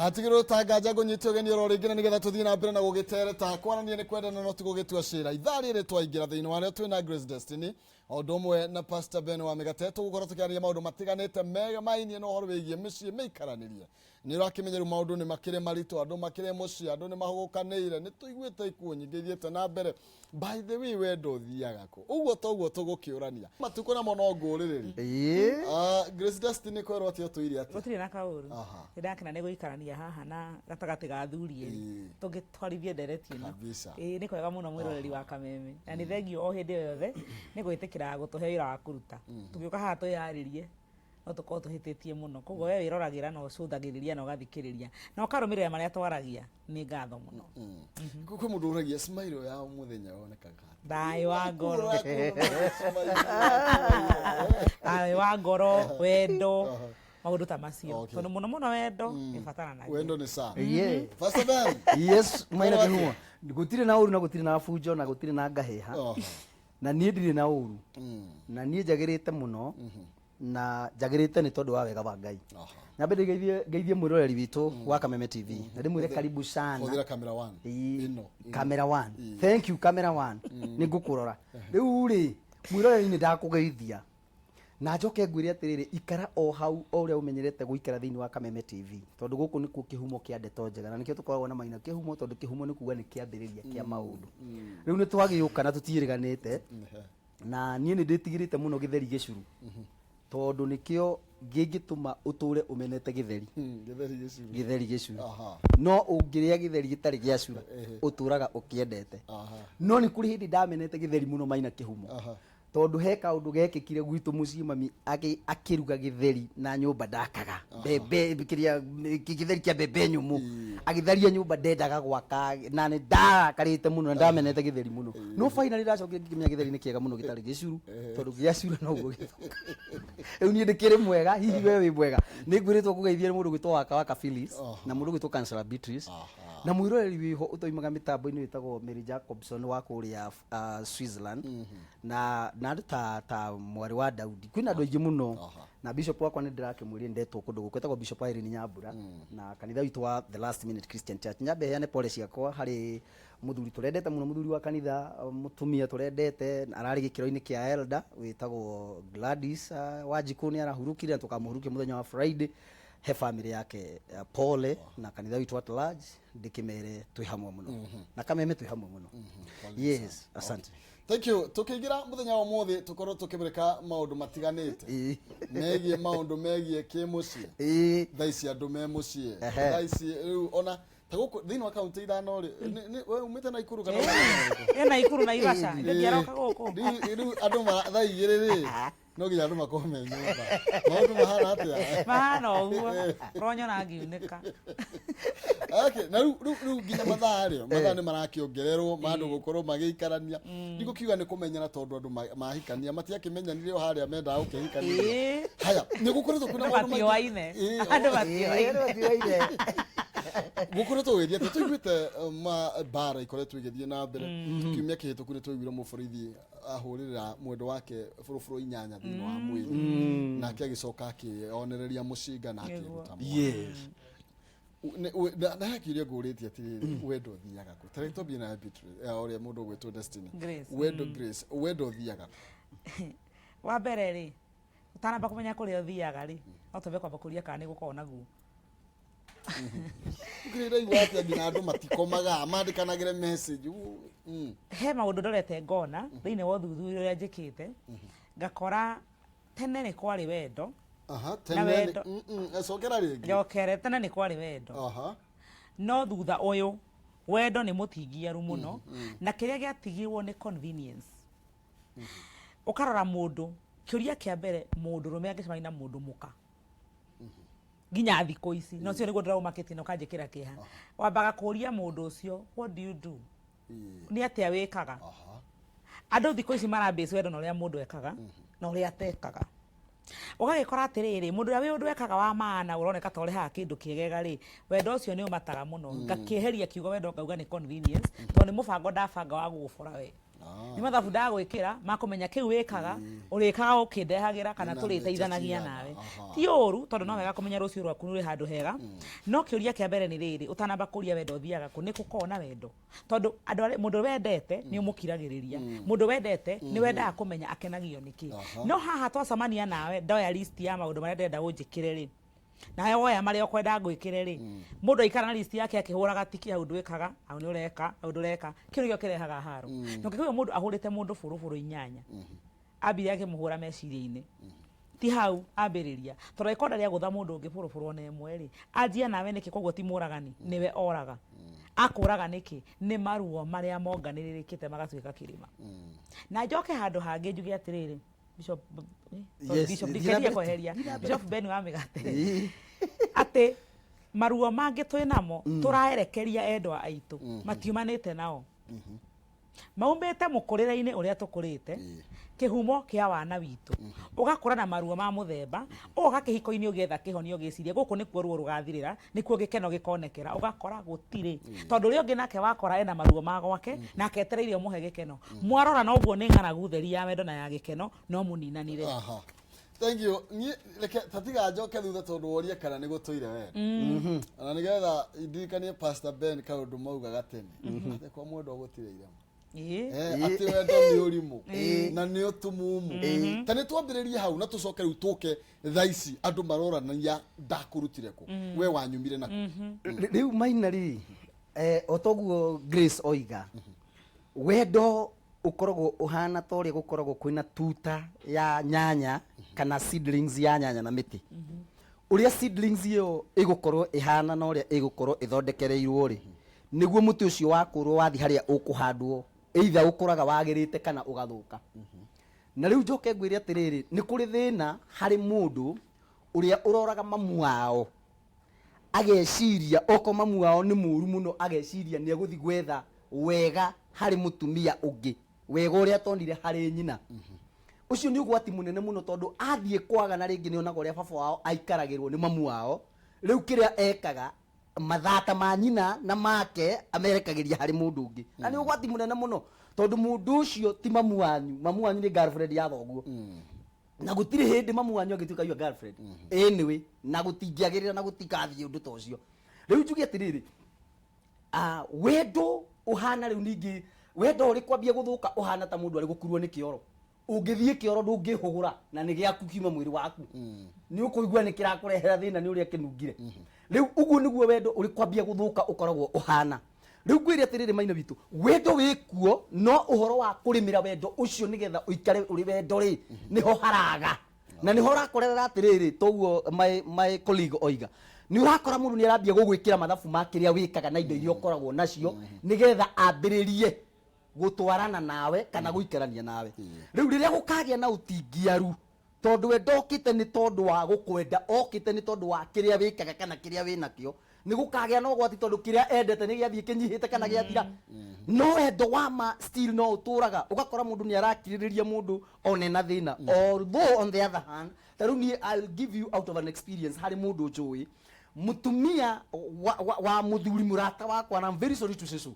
Hatigĩrwo ta nganja ngũnyite ũgeni oro rĩngĩ na nĩgetha tũthiĩ na mbere na gũgĩtereta. Kwarania nĩ kwendana no ti gũgĩtua cira. Ithaa rĩrĩ twaingĩra thĩinĩ warĩo twĩna Grace Destiny o ũndũ ũmwe na Pastor Ben wa Mĩgate. Tũgũkorwo tũkĩaria maũndũ matiganĩte memainie na ũhoro wĩgiĩ mĩciĩ mĩikaranĩrie. Nĩ ũrakĩmenya rĩu maũndũ nĩ makĩrĩ maritũ, andũ makĩrĩ mũciĩ, andũ nĩ mahũgũkanĩire, nĩ tũiguĩte ikuũ nyingĩ ithiĩte na mbere. By the way, wendo ũthiaga kũ? Ũguo toguo tũgũkĩũrania. Matukũ namo no ngũrĩrĩri. Ah, Grace Destiny kwerwo atĩa ũtũire atĩa? Gũtirĩ na kaũru. Nĩ ndakena nĩ gũikarania haha na gatagatĩ ga athuri erĩ tũgĩtwarithie ndereti ĩno. Kabisa. Ĩĩ nĩ kwega mũno mwĩroreri wa Kameme. Na nĩ thengiũ o hĩndĩ o yothe nĩ gwĩtĩkĩra gũtũhe wĩra wa kũruta. Tũgĩũka haha twĩyarĩrie no tũkorwo tũhĩtĩtie mũno. Koguo we wĩroragĩra na ũcũthagĩrĩria na ũgathikĩrĩria na ũkarũmĩrĩra marĩa twaragia. Nĩ ngatho mũno. Kwĩ mũndũ ũragia smile ya mũthenya yonekaga atĩa? Thayũ wa ngoro. Thayũ wa ngoro, wendo, maũndũ ta macio. Tondũ mũno mũno wendo ĩbataranagia. Wendo nĩ saa. Yeah. Pastor Ben. Yes, maina Kwĩrwo kĩhumo. Gũtirĩ na ũru na gũtirĩ na bunjo na gũtirĩ na ngahĩha. Na niĩ ndirĩ na ũru. Na niĩ njagĩrĩte mũno. Na njagĩrĩte nĩ tondũ wa wega wa Ngai. Nyambe ndĩgeithie ngeithie mwĩroreri witũ wa Kameme TV. Na ndĩmwĩre karibu sana. Hũthĩra camera one. Ĩĩ, Ĩno. Camera one. Thank you camera one. Nĩ ngũkũrora. Rĩu rĩ, mwĩroreri nĩ ndakũgeithia. Na njoke ngwĩre atĩrĩrĩ, ikara o hau o ũrĩa ũmenyerete gũikara thĩinĩ wa Kameme TV. Tondũ gũkũ nĩkuo kĩhumo kĩa ndeto njega. Na nĩkĩo tũkoragwo na Maina Kĩhumo tondũ kĩhumo nĩ kuga nĩ kĩambĩrĩria kĩa maũndũ. Rĩu nĩ twagĩũka na tũtiĩrĩganĩte. Na niĩ nĩ ndĩtigĩrĩte mũno gĩtheri gĩcuru. Tondũ nĩkĩo kĩngĩtũma ũtũre ũmenete gĩtheri. Gĩtheri gĩcuru. Gĩtheri gĩcuru. No ũngĩrĩa gĩtheri gĩtarĩ gĩacura, ũtũraga ũkĩendete. No nĩ kũrĩ hĩndĩ ndamenete gĩtheri mũno Maina Kĩhumo. Tondũ he kaũndũ gekĩkire gwitũ mũciĩ mami akĩruga gĩtheri na nyũmba ndakaga. Mbembe, kĩrĩa, gĩtheri kĩa mbembe nyũmũ. Agĩtharia nyũmba ndendaga gwaka na nĩ ndarakarĩte mũno na ndamenete gĩtheri mũno. No finally ndacokire ngĩkĩmenya gĩtheri nĩ kĩega mũno gĩtarĩ gĩcuru tondũ gĩacura noguo gĩthũkaga. Rĩu niĩ ndĩkĩrĩ mwega, hihi we wĩ mwega. Nĩ ngwĩrĩtwo ngũgeithie nĩ mũndũ ũgwĩtwo Waka Waka Phyllis na mũndũ ũgwĩtwo Councillor Beatrice na mwĩroreri wĩho ũtoimaga mĩtambo-inĩ wĩtagwo Mary Jacobson wa kũrĩa Switzerland na andũ ta mwarĩ wa Daudi. Kwĩna andũ aingĩ mũno. Na bishop wakwa nĩ ndĩrakĩmwĩrire ndetwo kũndũ gũkũ etagwo Bishop Irene Nyambura na kanitha witũ wa The Last Minute Christian Church. Nyambe heane pole ciakwa harĩ mũthuri tũrendete mũno, mũthuri wa kanitha, mũtumia tũrendete, ararĩ gĩkĩro-inĩ kĩa elder wĩtagwo Gladys Wanjikũ nĩ arahurũkire na tũkamũhurukia mũthenya wa Friday. He family yake pole na kanitha witũ at large ndĩkĩmere twĩ hamwe mũno na Kameme twĩ hamwe mũno. Yes, asante. Thank you. Tukiingira muthenya wa umuthi tukorwo tukimurika maundu matiganite megie maundu megie kimucii. Thaa ici andu me mucii. Thaa ici riu ona ta guku thiini wa kaunti ithano ri we umite Naikuru kana Ĩ Naikuru Naivasha ndĩngĩaroka gũkũ. Riu andu thaa igĩrĩ rĩ no nginya andũ makorwo me nyũmba. Maũndũ mahana atĩa? Mahana ũguo ũronyona ngiunĩka. Okay, na rĩu rĩu rĩu nginya mathaa rĩ, mathaa nĩ marakĩongererwo ma andũ gũkorwo magĩikarania. Ndigũkiuga nĩ kũmenyana tondũ andũ mahikania matiakĩmenyanire o harĩa mendaga gũkĩhikanĩria. Haya, nĩ gũkoretwo kwĩna Andũ maũndũ maingĩ. matioaine. Andũ matioaine. Matioaine. Gũkoretwo gũgĩthiĩ atĩa? Tũiguĩte ma mbara ikoretwo igĩthiĩ na mbere. Kiumia kĩhĩtũku nĩ twaiguire mũborithi ahũrĩra mwendwa wake bũrũbũrũ inyanya thĩinĩ wa mwĩrĩ nake agĩcoka akĩonereria mũcinga na akĩruta mwana. Na he kĩũria ngũrĩtie atĩrĩrĩ, wendo ũthiaga kũ? Ta reke twambie na Beatrice, ũrĩa mũndũ ũgwĩtwo Destiny. Grace. Wendo, Grace, wendo ũthiaga kũ? Wa mbere rĩ, ũtanamba kũmenya kũrĩa ũthiaga rĩ, no twambe kwamba kũria kana nĩ gũkoragwo naguo. Ũkĩrĩ ũraigua atĩa nginya andũ matikomaga mandĩkanagĩre message? He maũndũ ndorete ngona thĩinĩ wa ũthuthuria ũrĩa njĩkĩte, ngakora tene nĩ kwarĩ wendo. Aha, Na tene nĩ- wendo. Cokera rĩngĩ. Njokere, tene nĩ kwarĩ wendo. No thutha ũyũ wendo nĩ mũtingiaru mũno, na kĩrĩa gĩatigirwo nĩ convenience. Ũkarora mũndũ, kĩũria kĩa mbere mũndũrũme angĩcemania na mũndũ mũka nginya thikũ ici, na ũcio nĩguo ndĩraũmakĩtie na ũkanjĩkĩra kĩeha, wambaga kũria mũndũ ũcio, what do you do? Nĩ atĩa wĩkaga? Andũ thikũ ici marambĩci wendo na ũrĩa mũndũ ekaga na ũrĩa atekaga. Ũgagĩkora atĩrĩrĩ, mũndũ ũrĩa wĩ ũndũ ekaga wa maana ũroneka ta ũrehaga kĩndũ kĩegega rĩ, wendo ũcio nĩ ũmataga mũno. Ngakĩeheria kiugo wendo ngauga nĩ convenience, tondũ nĩ mũbango ndabanga wa gũgũbora we. Nĩ mathabu ndagwĩkĩra makũmenya kĩu wĩkaga, ũrĩkaga ũkĩndehagĩra kana Wĩna mbeca tũrĩteithanagia cigana. Nawe. Ti ũru tondũ no wega kũmenya rũciũ rwaku rwĩ handũ hega, no kĩũria kĩa mbere nĩ rĩrĩ, ũtanamba kũria wendo ũthiaga kũ, nĩ kũkoragwo na wendo? Tondũ andũ arĩa mũndũ wendete nĩ ũmũkiragĩrĩria, mũndũ wendete nĩ wendaga kũmenya akenagio nĩkĩ. No haha twacemania nawe ndoya list ya maũndũ marĩa ndĩrenda ũnjĩkĩre rĩ, nawe woya marĩa ũkwenda ngwĩkĩre rĩ, mũndũ aikara na list yake akĩhũraga tiki, hau ndwĩkaga, hau nĩ ũreka, hau ndũreka, kĩu nĩkĩo kĩrehaga haro. Na ũngĩkĩigua mũndũ ahũrĩte mũndũ bũrũbũrũ inyanya, ambire akĩmũhũra meciria-inĩ, ti hau ambĩrĩria, tondũ angĩkorwo ndarĩ agũtha mũndũ ũngĩ bũrũbũrũ ona ĩmwe rĩ, anjia nawe nĩkĩ? Koguo ti mũragani, nĩwe oraga. Akũraga nĩkĩ? Nĩ maruo marĩa monganĩrĩrĩkĩte magatuĩka kĩrĩma. Na njoke handũ hangĩ njuge atĩrĩrĩ, Bishop, sorry, Yes, Bishop, thiĩ na ndikerie mbere tu, kweheria thiĩ na mbere. Bishop Ben wa mĩgate, atĩ maruo mangĩ twĩ namo tũraerekeria endwa aitũ matiumanĩte nao, maumĩte mũkũrĩre-inĩ ũrĩa tũkũrĩte, kĩhumo kĩa wana witũ. Ũgakũra na maruo ma mũthemba, ũgoka kĩhiko-inĩ ũgĩetha kĩhonio, ũgĩciria gũkũ nĩkuo ruo rũgathirĩra, nĩkuo gĩkeno gĩkonekera, ũgakora gũtirĩ, tondũ ũrĩa ũngĩ nake wakora ena maruo ma gwake, nake etereire ũmũhe gĩkeno. Mwarora na ũguo nĩ ng'aragu theri ya wendo na ya gĩkeno, no mũninanire. Aha. Thank you. Niĩ reke tatiga njoke thutha tondũ woria kana nĩ gũtũire wendo. Ona nĩgetha ndirikanie Pastor Ben kaũndũ maugaga tene. Atĩ kwa mwendwa gũtirĩ irema. Atĩ wendo nĩ ũrimũ na nĩ ũtumumu. Ta nĩ twambĩrĩrie hau na tũcoke rĩu tũke thaa ici andũ maroranagia ndakũrutire kũ, we wanyumire naku. Rĩu Maina rĩ, o toguo Grace oiga, wendo ũkoragwo ũhana ta ũrĩa gũkoragwo kwĩna tuta ya nyanya kana seedlings ya nyanya na mĩtĩ. Ũrĩa seedlings ĩyo ĩgũkorwo ĩhana na ũrĩa ĩgũkorwo ĩthondekereirwo rĩ, nĩguo mũtĩ ũcio wakũrwo wathi harĩa ũkũhandwo, either ũkũraga wagĩrĩte kana ũgathũka. Na rĩu njoke ngwĩre atĩrĩrĩ, nĩ kũrĩ thĩna harĩ mũndũ ũrĩa ũroraga mamu wao ageciria okorwo mamu wao nĩ mũru mũno, ageciria nĩ egũthiĩ gwetha wega harĩ mũtumia ũngĩ, wega ũrĩa atonire harĩ nyina. Ũcio nĩ ũgwati mũnene mũno, tondũ athiĩ kwaga na rĩngĩ nĩ onaga ũrĩa baba wao aikaragĩrwo nĩ mamu wao, rĩu kĩrĩa ekaga, mathata ma nyina na make amerekagĩria harĩ mũndũ ũngĩ. Na nĩ ũgwati mũnene mũno, tondũ mũndũ ũcio ti mamu wanyu. Mamu wanyu nĩ girlfriend ya thoguo, na gũtirĩ hĩndĩ mamu wanyu angĩtuĩka your girlfriend anyway, na gũtingĩagĩrĩra na gũtikathiĩ ũndũ ta ũcio. Rĩu njuge atĩrĩrĩ, wendo ũhana rĩu ningĩ wendo ũrĩ kwambia gũthũka ũhana ta mũndũ arĩ gũkurwo nĩ kĩoro. Ũngĩthiĩ kĩoro ndũngĩhũgũra na nĩ gĩaku kiuma mwĩrĩ waku, nĩ ũkũigua nĩ kĩrakũrehera thĩna nĩ ũrĩa kĩnungire. Rĩu ũguo nĩguo wendo ũrĩ kwambia gũthũka ũkoragwo ũhana. Rĩu ngwĩre atĩrĩrĩ, Maina witũ, wendo wĩ kuo, no ũhoro wa kũrĩmĩra wendo ũcio nĩgetha ũikare ũrĩ wendo rĩ, nĩho haraga na nĩho ũrakorerera atĩrĩrĩ. Toguo my colleague oiga, nĩ ũrakora mũndũ nĩ arambia gũgwĩkĩra mathabu ma kĩrĩa wĩkaga na indo iria ũkoragwo nacio, nĩgetha ambĩrĩrie gũtwarana nawe kana gũikarania nawe. Rĩu rĩrĩa gũkagĩa na ũtingiaru, tondũ we ndokĩte nĩ tondũ wa gũkwenda, okĩte nĩ tondũ wa kĩrĩa wĩkaga kana kĩrĩa wĩ nakĩo, nĩ gũkagĩa na ũgwati, tondũ kĩrĩa endete nĩ gĩathiĩ kĩnyihĩte kana gĩathira. No wendo wa ma still no ũtũraga. Ũgakora mũndũ nĩ arakirĩrĩria mũndũ one na thĩna. Although on the other hand, ta rĩu niĩ I'll give you out of an experience harĩ mũndũ njũĩ, mũtumia wa mũthuri mũrata wakwa, and I'm very sorry to say so,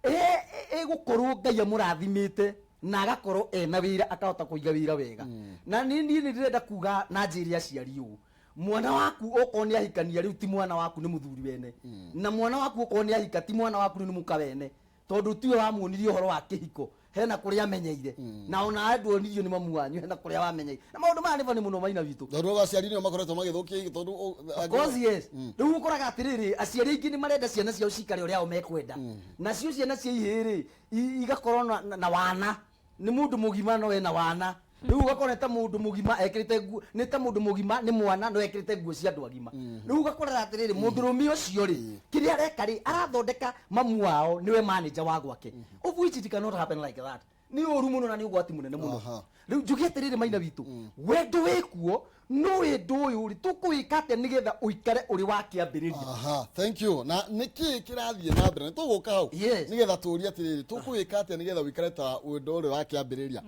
ĩgũkorwo Ngai amũrathimĩte na agakorwo ena wĩra, akahota kũiga wĩra wega. Na niĩ nĩ ndĩrenda kuga na njĩre aciari ũũ, mwana waku okorwo nĩ ahikania rĩu ti mwana waku, nĩ mũthuri wene. Na mwana waku okorwo nĩ ahika ti mwana waku, rĩu nĩ mũka wene, tondũ tiwe wamuonirie ũhoro wa kĩhiko, hena kũrĩa amenyeire. Na ona nduonirio nĩ mamu wanyu, hena kũrĩa wamenyeire. Na maũndũ maya nĩ bani mũno, Maina witũ. Tondũ aciari nĩo makoretwo magĩthũkia tondũ Of course, yes. Rĩu ũkoraga atĩrĩrĩ, aciari aingĩ nĩ marenda ciana ciao cikare ũrĩa o mekwenda, nacio ciana cia ihĩĩ rĩ, igakorwo na wana. Nĩ mũndũ mũgima no ena wana. Rĩu ũgakora nĩ ta mũndũ mũgima ekĩrĩte nguo, nĩ ta mũndũ mũgima, nĩ mwana no ekĩrĩte nguo cia andũ agima. Rĩu ũgakorera atĩrĩrĩ, mũndũrũme ũcio rĩ, kĩrĩa areka rĩ, arathondeka mamu wao nĩwe manager wa gwake, of which it cannot happen like that. Nĩ ũru mũno na nĩ ũgwati mũnene mũno. Rĩu njuge atĩrĩrĩ, Maina witũ, wendo wĩ kuo, no wendo ũyũ rĩ, tũkũwĩka atĩa nĩgetha ũikare ũrĩ wa kĩambĩrĩria? Aha, thank you. Na nĩkĩ kĩrathiĩ na mbere? Nĩ tũgũka hau nĩgetha tũrie atĩrĩrĩ, tũkũwĩka atĩa nĩgetha ũikare ta wendo ũrĩ wa kĩambĩrĩria?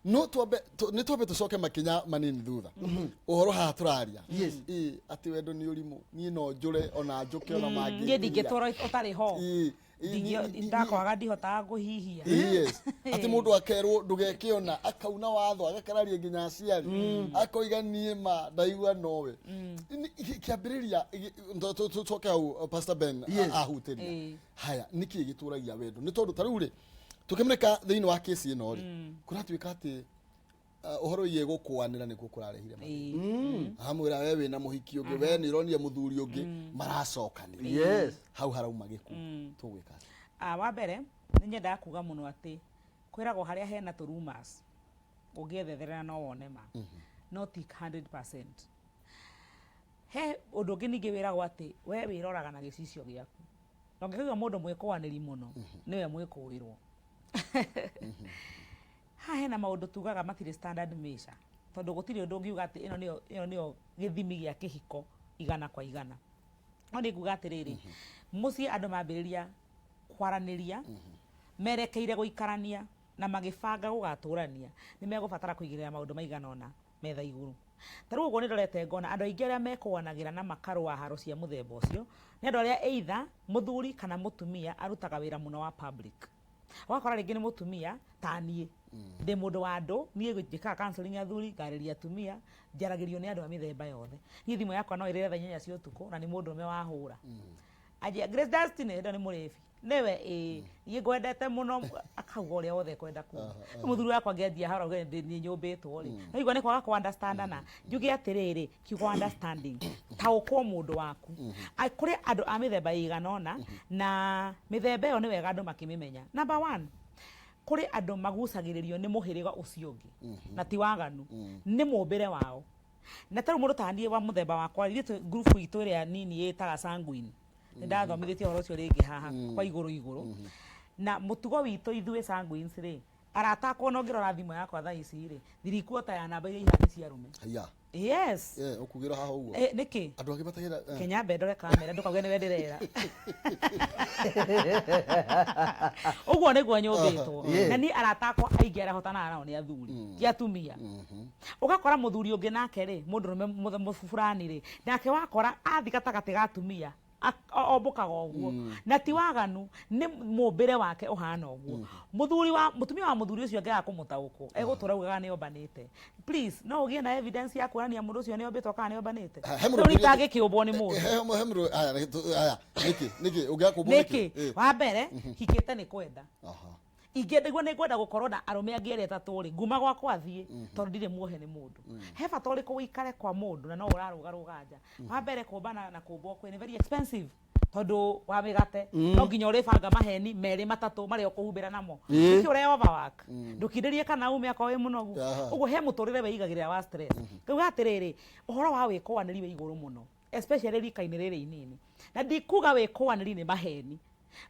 No twambe nĩ twambe tũcoke makinya manini thutha ũhoro haha tũraria. Ĩ, atĩ wendo nĩ ũrimũ, niĩ no njũre ona njũke ona mangĩ. Niĩ ndingĩtũra ũtarĩ ho. Ĩ, Ndakwaga ndihotaga kũhihia. Yes, atĩ mũndũ akerwo ndũgeke ona akauna watho, agakararia nginya aciari, akoiga niĩ ma ndaigua nowe. Kĩambĩrĩria tũcoke hau, Pastor Ben ahutĩria. Haya, nĩkĩ gĩtũragia wendo? Nĩ tondũ ta rĩu rĩ, tũkĩmũrĩka thĩinĩ wa kesi ĩno rĩ, kũratuĩka atĩ ũhoro wĩgiĩ gũkũanĩra nĩkuo kũrarehire mathĩna. Amwĩra we wĩna mũhiki ũngĩ, we nĩ ũronire mũthuri ũngĩ, maracokanĩra. Hau harauma gĩkuũ, tũgwĩka atĩa? Ah, wa mbere nĩ nyendaga kuga mũno atĩ kwĩragwo harĩa hena tũ rumors ũngĩethetherera no wone ma, no ti 100%. He ũndũ ũngĩ ningĩ wĩragwo atĩ we wĩroraga na gĩcicio gĩaku, na ũngĩkaigua mũndũ mwĩkũanĩri mũno nĩwe mwĩkũĩrwo. Haha hena maũndũ tugaga matirĩ standard measure, tondũ gũtirĩ ũndũ ũngiuga atĩ ĩno nĩyo gĩthimi gĩa kĩhiko 100%. No nĩ nguga atĩrĩrĩ, mũciĩ andũ mambĩrĩria kwaranĩria merekeire gũikarania na magĩbanga gũgatũrania, nĩ megũbatara kũigĩrĩra maũndũ maigana ũna metha igũrũ. Ta rĩu ũguo nĩ ndorete ngona andũ aingĩ arĩa mekũanagĩra na makarũa haro cia mũthemba ũcio nĩ andũ arĩa either mũthuri kana mũtumia arutaga wĩra mũno wa public. Ũgakora rĩngĩ nĩ mũtumia ta niĩ, ndĩ mũndũ wa andũ, niĩ njĩkaga counseling athuri, ngarĩria atumia, njaragĩrio nĩ andũ a mĩthemba yothe. Niĩ thimũ yakwa no ĩrĩre thaa 8 cia ũtukũ na nĩ mũndũrũme wahũra. Anjia, "Grace Destiny," ĩno nĩ mũrĩbi. Nĩwe ĩĩ, niĩ ngwendete mũno, akauga ũrĩa wothe ekwenda kuga. Rĩu mũthuri wakwa angĩanjia haro auge nĩ nyũmbĩtwo rĩ, no igua nĩ kwaga kũ understandana. Njuge atĩrĩrĩ, kiugo understanding, taũkwo mũndũ waku. Kũrĩ andũ a mĩthemba ĩigana ũna, na mĩthemba ĩyo nĩ wega andũ makĩmĩmenya. Number one, kũrĩ andũ magucagĩrĩrio nĩ mũhĩrĩga ũcio ũngĩ, na ti waganu, nĩ mũmbĩre wao. Na ta rĩu mũndũ ta niĩ wa mũthemba wakwa, ithuĩ twĩ group itũ ĩrĩa nini ĩtaga sanguine. Nĩ ndathomithĩtie ũhoro ũcio rĩngĩ haha kwa igũrũ igũrũ. Na mũtugo witũ ithuĩ sanguines rĩ, arata akwa ona ũngĩrora thimũ yakwa thaa ici rĩ, thirikuota ya namba iria ihana cia arũme. Haya. Yes. Eh, ũkugĩra haha ũguo. Eh, nĩkĩ? Andũ angĩ matagĩra. Kenya mbe ndore kamera ndũkauge nĩwe ndĩrera. Ũguo nĩguo nyũmbĩtwo. Na niĩ arata akwa aingĩ arĩa hotanaga nao nĩ athuri, ti atumia. Ũgakora mũthuri ũngĩ nake rĩ, mũndũrũme mũburani rĩ, nake wakora athi gatagatĩ ga atumia, ombũkaga ũguo. Na ti waganu, nĩ mũmbĩre wake ũhana ũguo. Mũthuri wa mũtumia wa mũthuri ũcio angĩaga kũmũtaũkwo, egũtũra augaga nĩ ombanĩte. Please, no ũgĩe na evidence ya kuonania mũndũ ũcio nĩ ombĩtwo kana nĩ ombanĩte? He mũndũ Rĩu itangĩkĩũmbwo nĩ mũndũ. He mũndũ, haya, haya, nĩkĩ ũngĩaga kũmbwo nĩkĩ? Wa mbere, hikĩte nĩ kwenda. Ingĩenda nĩ ngwenda gũkorwo na arũme angĩ erĩ atatũ rĩ, nguma gwakwa thiĩ, tondũ ndirĩ muohe nĩ mũndũ. He bata ũrĩkũ ũikare kwa mũndũ na no ũrarũgarũga nja? Wa mbere, kũmbana na kũmbwo kwĩ nĩ very expensive, tondũ wa mĩgate no nginya ũrĩbanga maheni merĩ matatũ marĩa ũkũhumbĩra namo. Nĩkĩ ũre overwork? Ndũkindĩrie kana ume akorwo wĩ mũnogu. Ũguo he mũtũrĩre wĩigagĩrĩra wa stress. Ngauga atĩrĩrĩ, ũhoro wa wĩkũanĩri wĩ igũrũ mũno, especially rika-inĩ rĩrĩ inini. Na ndikuga wĩkũanĩri nĩ maheni,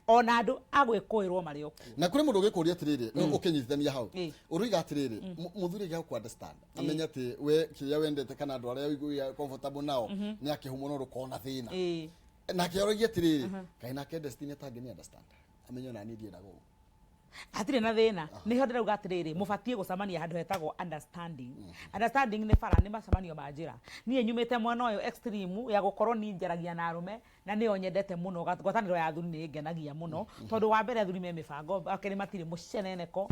ona andũ a gwĩkũĩrwo marĩ o kuo. Na kũrĩ mũndũ ũgĩkũria atĩrĩrĩ, ũkĩnyitithania hau, ũroiga atĩrĩrĩ, mũthuri angĩaga kũ understand, amenye atĩ we kĩrĩa wendete kana andũ arĩa ũiguaga comfortable nao nĩ akĩhumo, no ndũkorwo na thĩna. Nake orogia atĩrĩrĩ, kaĩ nake Destiny atangĩni understand, amenye ona niĩ ndiendaga ũguo? Hatirĩ na thĩna. Nĩho ndĩrauga atĩrĩrĩ, mũbatiĩ gũcemania handũ hetagwo understanding. Understanding nĩ bara, nĩ macemanio ma njĩra. Niĩ nyumĩte mwena ũyũ extreme ya gũkorwo niĩ njaragia na arũme, na nĩyo nyendete mũno. Ngwatanĩro ya athuri nĩ ĩngenagia mũno, tondũ wa mbere athuri me mĩbango, wa kerĩ matirĩ mũceneneko,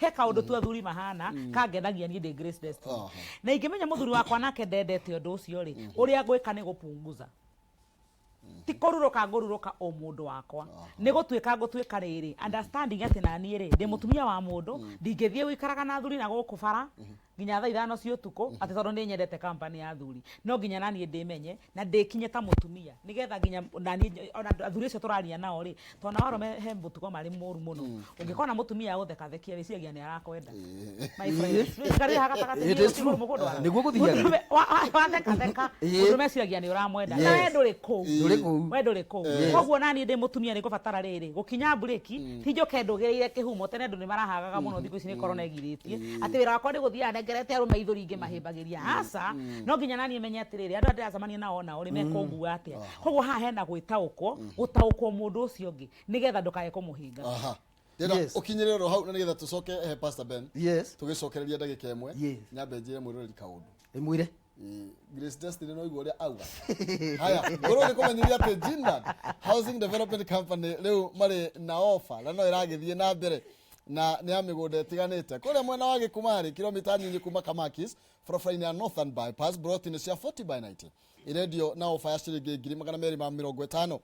he kaũndũ tu athuri mahana kangenagia niĩ ndĩ Grace Destiny. Na ingĩmenya mũthuri wakwa nake ndendete ũndũ ũcio rĩ, ũrĩa ngwĩka nĩ gũpunguza, ti kũrurũka ngũrurũka o mũndũ wakwa, nĩ gũtuĩka ngũtuĩka rĩrĩ understanding atĩ naniĩ rĩ ndĩ mũtumia wa mũndũ, ndingĩthiĩ gũikaraga na athuri na gũkũ bara nginya thaa 5 cia ũtukũ atĩ tondũ nĩ nyendete company ya athuri. No nginya naniĩ ndĩmenye na ndĩkinye ta mũtumia, nĩgetha nginya naniĩ ona athuri acio tũraria nao rĩ, tondũ nao arũme he mũtugo marĩ mũru mũno. Ũngĩkona mũtumia agũthekathekia, wĩciragia nĩ arakwenda, my friend. Wĩikarĩre haha gatagatĩ. It is true. Nĩguo gũthiaga. Mũndũrũme wathekatheka, mũndũ meciragia nĩ ũramwenda, na we ndũrĩ kũu. Ndũrĩ kũu. We ndũrĩ kũu. Koguo naniĩ ndĩ mũtumia nĩ ngũbatara rĩrĩ gũkinya mburĩki, ti njũke ndũgĩrĩire kĩhumo. Tene andũ nĩ marahagaga mũno, thikũ ici nĩ korona ĩgirĩtie atĩ wĩra wakwa nĩ gũthiaga nengerete arũme ithũri ngĩmahĩmbagĩria. Aca, no nginya naniĩ menye atĩrĩrĩ, andũ arĩa ndĩracemania nao nao rĩ, mekũngua atĩa? Koguo haha hena gwĩtaũkwo, gũtaũkwo mũndũ ũcio ũngĩ, nĩgetha ndũkae kũmũhinga. Ndĩrenda ũkinyĩre oro hau na nĩgetha tũcoke he Pastor Ben. Tũgĩcokereria ndagĩka 1. Nyambe njĩre mwĩroreri kaũndũ. Ĩmwĩre. Ĩĩ, Grace Destiny no igua ũrĩa auga. Haya, ngorwo ngĩkũmenyithia atĩ Jinland Housing Development Company rĩu marĩ na offer na no ĩragĩthiĩ na mbere na nĩ ya mĩgũnda ĩtiganĩte kũrĩa mwena wa Gĩkumarĩ, kilomita nyinyi kuma Kamakis, barabara-inĩ ya Northern Bypass, broti nĩ cia 40 by 90 irendio na ofa ya ciringi 250,000.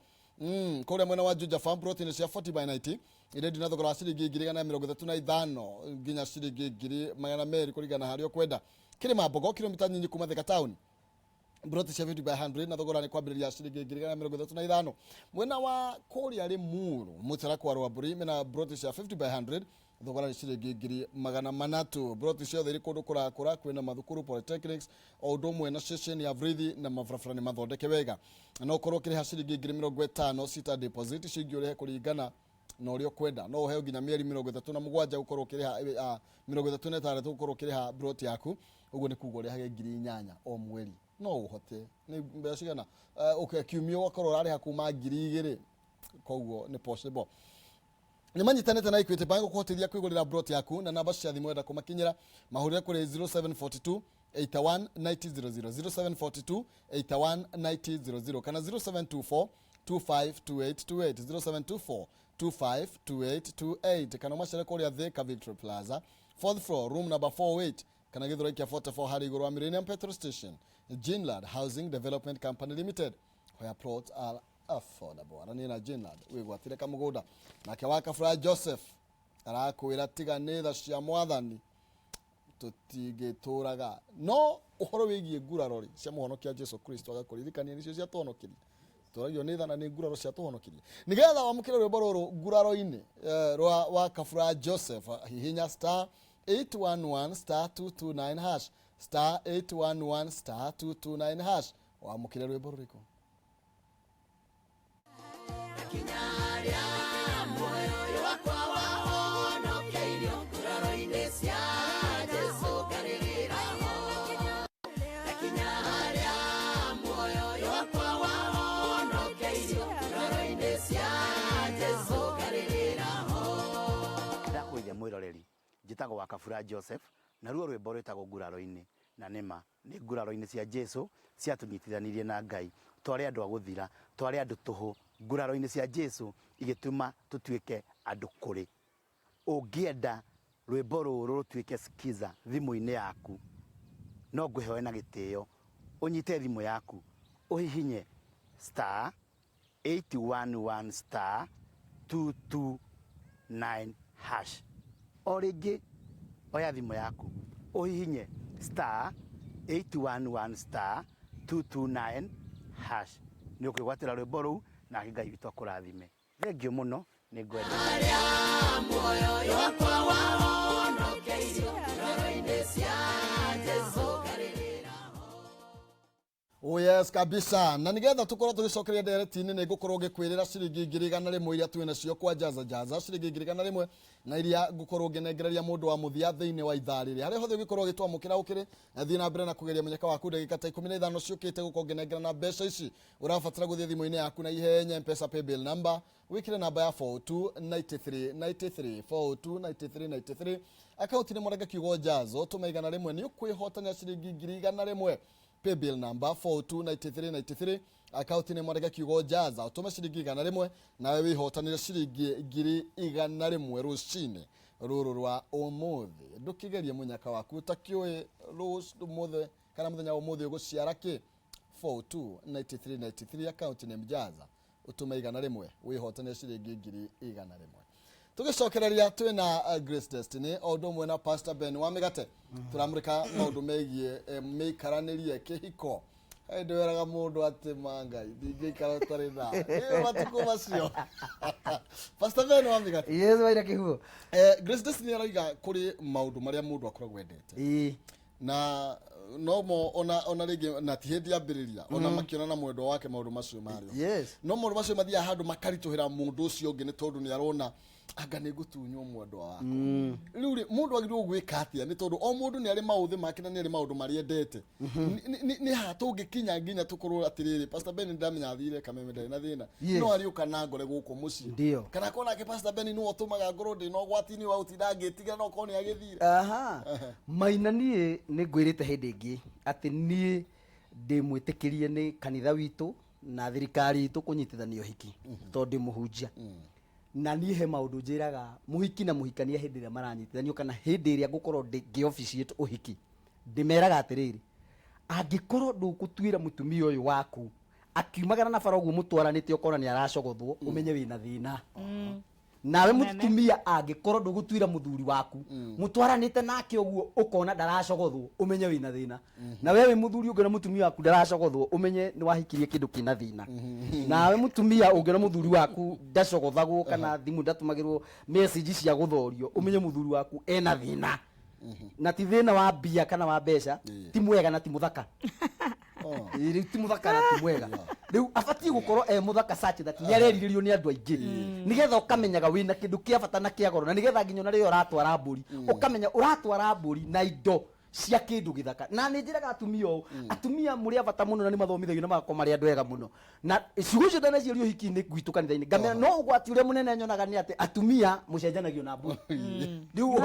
Kũrĩa mwena wa Juja Farm, broti nĩ cia 40 by 90 irendio na thogora wa ciringi 135,000 nginya ciringi 200,000 kũringana na harĩa ũkwenda. Kĩrĩma Mbogo, kilomita nyinyi kuma Thika Town, broti cia 50 by 100 na thogora nĩ kwambĩrĩria ciringi 135,000. Mwena wa kũrĩa Limuru, Mũtarakwa, Rwambũri, mena broti cia 50 by 100, thogora nĩ ciringi 300,000. Broti ciothe irĩ kũndũ kũrakũra, kwĩna mathukuru, polytechnics, o ũndũ ũmwe na ceceni ya borithi, na mabarabara nĩ mathondeke wega. Na ũkorwo ũkĩrĩha ciringi 50,000 sita deposit, icio ingĩ ũrĩhe kũringana na ũrĩa ũkwenda. No ũheo nginya mĩeri 37 gũkorwo ũkĩrĩha, 36 gũkorwo ũkĩrĩha broti yaku. Ũguo nĩ kuga ũrĩhage 8,000 o mweri. No ũhote nĩ mbeca cigana? Okay, kiumia ũgakorwo ũrarĩha kuma 2,000, koguo nĩ possible. Nĩ manyitanĩte na Equity Bank gũkũhotithia kwĩgũrĩra broti yaku, na namba cia thimũ wenda kũmakinyĩra, mahũrĩre kũrĩ 0742 81 9000, 0742 81 9000, kana 0724 252828, 0724 252828, kana ũmacere kũrĩa Thika Victory Plaza, fourth floor, room number 48, kana Gĩthũrai kĩa 44 harĩ igũrũ wa Millennium Petrol Station. Jinland Housing Development Company Limited, where plots are affordable. Arania na Jinland wĩgwatĩre kamũgũnda. Nake wa Kabura Joseph arakwĩra tiga nĩ tha cia mwathani tũtingĩtũraga, no ũhoro wĩgiĩ nguraro rĩ cia mũhonokia Jesu Kristo, agakũririkania nĩcio ciatũhonokirie. Tũragio nĩ tha na nĩ nguraro ciatũhonokirie. Nĩgetha wamũkĩre rwĩmbo rũrũ nguraro-inĩ, rwa wa Kabura Joseph, hihinya star 811 star 229 hash, star 811 star 229 hash, wamũkĩre rwĩmbo rũrĩkũ. Kinya harĩa muoyo ũyũ wakwa wahonokeirio, nguraro-inĩ cia Jesu ngarĩrĩra ho. Ndakinya harĩa muoyo ũyũ wakwa wahonokeirio, nguraro-inĩ cia Jesu ngarĩrĩra ho. Ndakũgeithia mwĩroreri, njĩtagwo wa Kabura Joseph, naruo rwĩmbo rwĩtagwo nguraro-inĩ, na nĩma nĩ nguraro-inĩ cia Jesu ciatũnyitithanirie na Ngai. Twarĩ andũ a gũthira, twarĩ andũ tũhũ, nguraro-inĩ cia Jesu igĩtũma tũtuĩke andũ kũrĩ. Ũngĩenda rwĩmbo rũrũ rũtuĩke skiza thimũ-inĩ yaku, no ngũhe na gĩtĩo ũnyite thimũ yaku ũhihinye star 811 star 229 hash. O rĩngĩ, oya thimũ yaku ũhihinye star 811 star 229 hash, nĩ ũkwĩgwatĩra rwĩmbo rũu. Nake Ngai witũ akũrathime. Thengiũ mũno, nĩ ngwenda. Harĩa muoyo ũyũ wakwa wahonokeirio, nguraro-inĩ cia Jesu ngarĩrĩra ho. Oh yes, kabisa. Na nigetha tukorwo tugicokeria ndereti-inĩ, nĩ ngũkorwo ngĩkwĩrĩra ciringi 100,000 iria twĩ nacio kwa Jaza Jaza, ciringi 100,000 na iria ngũkorwo ngĩnengereria mũndũ wa mũthia thĩinĩ wa ithaa rĩrĩ. Harĩa hothe ũngĩkorwo ũgĩtwamũkĩra ũkĩrĩ, thiĩ na mbere na kũgeria mũnyaka waku. Ndagĩka ta 15 ciũkĩte gũkorwo ngĩnengera na mbeca ici, ũrabatara gũthiĩ thimũ-inĩ yaku na ihenya, Mpesa paybill number, wĩkĩre namba ya 4293 93, 42 93 93, akaunti nĩ mũrenge kiugo Jazo, tũma 100, nĩ ũkwĩhotanĩra ciringi 100,000. Paybill number 429393, akaunti nĩ mwandĩke kiugo Jaza, ũtũme ciringi 100, nawe wĩhotanĩre ciringi 100,000 rũcinĩ rũrũ rwa ũmũthĩ. Ndũkĩgerie mũnyaka waku ũtakĩũĩ ũmũthĩ kana mũthenya wa ũmũthĩ ũgũciara kĩ. 429393, akaunti nĩ Jaza, ũtũme 100, wĩhotanĩre ciringi 100,000. Tũgĩcokereria, twĩna Grace Destiny o ũndũ ũmwe na Pastor Ben wa Mĩgate, tũramũrĩka maũndũ megiĩ mĩikaranĩrie kĩhiko. Hĩndĩ weraga mũndũ atĩ ma Ngai ndingĩikara ũtarĩ na ĩyo matukũ macio. Pastor Ben wa Mĩgate. Yes, waira kĩhuo. Grace Destiny arauga kũrĩ maũndũ marĩa mũndũ akoragwo endete na nomo ona rĩngĩ na ti hĩndĩ ambĩrĩria ona makĩona na mwendwa wake maũndũ macio marĩo. No maũndũ macio mathiaga handũ makaritũhĩra mũndũ ũcio ũngĩ nĩ tondũ nĩ arona. Anga nĩ ngũtunywo mwendwa wakwa. Rĩu rĩ, mũndũ agĩrĩirwo gwĩka atĩa? Nĩ tondũ o mũndũ nĩ arĩ maũthĩ make na nĩ arĩ maũndũ marĩa endete. Nĩ ha tũngĩkinya nginya tũkorwo atĩrĩrĩ, Pastor Ben ndamenya athire Kameme ndarĩ na thĩna, no arĩũka na ngore gũkũ mũciĩ. Kana akorwo nake Pastor Ben nĩwe ũtũmaga ngorwo ndĩ na ũgwati-inĩ wa gũtinda ngĩtigĩra no korwo nĩ agĩthire. Aha. Maina, niĩ nĩ ngwĩrĩte hĩndĩ ĩngĩ atĩ niĩ ndĩ mwĩtĩkĩrie nĩ kanitha witũ na thirikari itũ kũnyitithania ũhiki, tondũ ndĩ mũhunjia. Na niĩ he maũndũ njĩraga mũhiki na mũhikania hĩndĩ ĩrĩa maranyitithanio kana hĩndĩ ĩrĩa ngũkorwo ngĩ officiate ũhiki, ndĩmeraga atĩrĩrĩ, angĩkorwo ndũgũtuĩra mũtumia ũyũ waku akiumagara na bara ũguo mũtwaranĩte ũkona nĩ aracogothwo, ũmenye wĩna thĩna. Nawe Nene. Mũtumia angĩkorwo ndũgũtuĩra mũthuri waku mũtwaranĩte nake ũguo ũkona ndaracogothwo, ũmenye wĩna thĩna. Na we wĩ mũthuri ũngĩona mũtumia waku ndaracogothwo, ũmenye nĩ wahikirie kĩndũ kĩna thĩna. Nawe mũtumia ũngĩona mũthuri waku ndacogothagwo kana thimũ ndatũmagĩrwo message cia gũthorio, ũmenye mũthuri waku ena thĩna, na ti thĩna wa mbia kana wa mbeca. Ti mwega na ti mũthaka. Ĩĩ, rĩu ti mũthaka na ti mwega. Rĩu abatiĩ gũkorwo e mũthaka such that nĩ arerirĩrio nĩ andũ aingĩ, nĩgetha ũkamenyaga wĩna kĩndũ kĩa bata na kĩa goro, na nĩgetha nginya ona rĩrĩa ũratwara mbũri ũkamenya ũratwara mbũri na indo cia kĩndũ gĩthaka. Na nĩ njĩraga atumia ũũ, atumia mũrĩ a bata mũno na nĩ mathomithagio na magakorwo marĩ andũ ega mũno, na ciugo icio ndanaciaria ũhiki-inĩ gwitũ kanitha-inĩ, ngamera no ũgwati ũrĩa mũnene nyonaga nĩ atĩ atumia mũcenjanagio na mbũri. Rĩu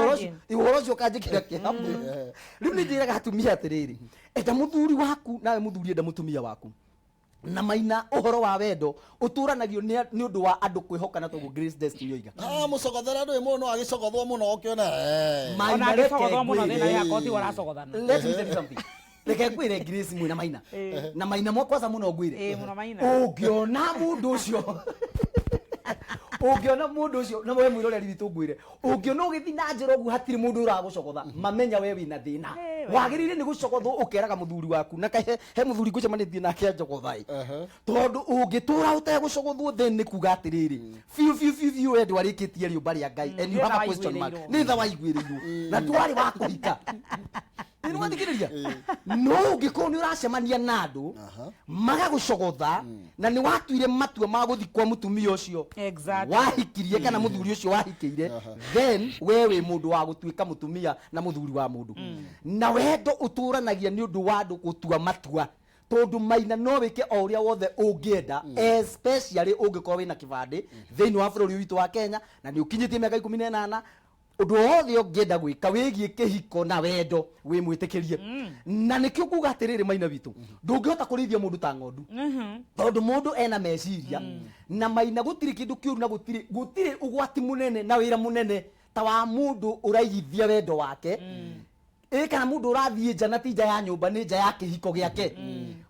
ũhoro ũcio ũkanjĩkĩra kĩeha mũno. Rĩu nĩ njĩraga atumia atĩrĩrĩ, enda mũthuri waku, nawe mũthuri enda mũtumia waku. Na Maina, ũhoro wa wendo ũtũranagio nĩ ũndũ wa andũ kwĩhokana, toguo Grace Destiny oiga. Ah, mũcogothera ndũĩ mũndũ no agĩcogothwo mũno ũkĩona Maina, Ona reke angĩcogothwo mũno ngwĩre. thĩna wĩ hakwa tiwe ũracogothana. Let me tell you something. Reke ngwĩre, Grace mwĩna Maina, na Maina mwakwaca mũno ngwĩre. Ĩĩ, mũno Maina. Ũngĩona mũndũ ũcio na we mwĩroreri witũ ngwĩre, ũngĩona ũgĩthiĩ na njĩra ũguo hatirĩ mũndũ ũragũcogotha, mamenya we wĩna thĩna. Wagĩrĩire nĩ gũcogothwo ũkeraga mũthuri waku, na kahe he mũthuri ngũcemanĩtie nake anjogotha ĩ, tondũ ũngĩtũra ũtegũcogothwo, then nĩ kuga atĩrĩrĩ, biũ biũ biũ biũ, we ndwarĩkĩtie rĩũmba rĩa Ngai and you Nĩ have tha a question mark. waiguĩrĩirwo. Nĩ tha waiguĩrĩirwo na ndwarĩ wa kũhika. Nĩ wathikĩrĩria, no ũngĩkorwo nĩ ũracemania na andũ magagũcogotha na nĩ watuire matua ma gũthiĩ kwa mũtumia ũcio wahikirie kana mũthuri ũcio wahikĩire, then we wĩ mũndũ wa gũtuĩka mũtumia na mũthuri wa mũndũ. Na wendo ũtũranagia nĩ ũndũ wa andũ gũtua matua, tondũ Maina, no wĩke o ũrĩa wothe ũngĩenda, especially ũngĩkorwo wĩna kĩbandĩ thĩinĩ wa bũrũri witũ wa Kenya na nĩ ũkinyĩtie mĩaka 18. Ũndũ o wothe ũngĩenda gwĩka wĩgiĩ kĩhiko na wendo wĩ mwĩtĩkĩrie. Na nĩkĩo nguga atĩrĩrĩ, Maina witũ, ndũngĩhota kũrĩithia mũndũ ta ng'ondu, tondũ mũndũ ena meciria. Na Maina, gũtirĩ kĩndũ kĩũru na gũtirĩ ũgwati mũnene na wĩra mũnene ta wa mũndũ ũraigithia wendo wake, ĩ kana mũndũ ũrathiĩ nja, na ti nja ya nyũmba, nĩ nja ya kĩhiko gĩake.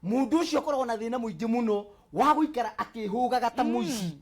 Mũndũ ũcio akoragwo na thĩna mũingĩ mũno wa gũikara akĩhũgaga ta mũici,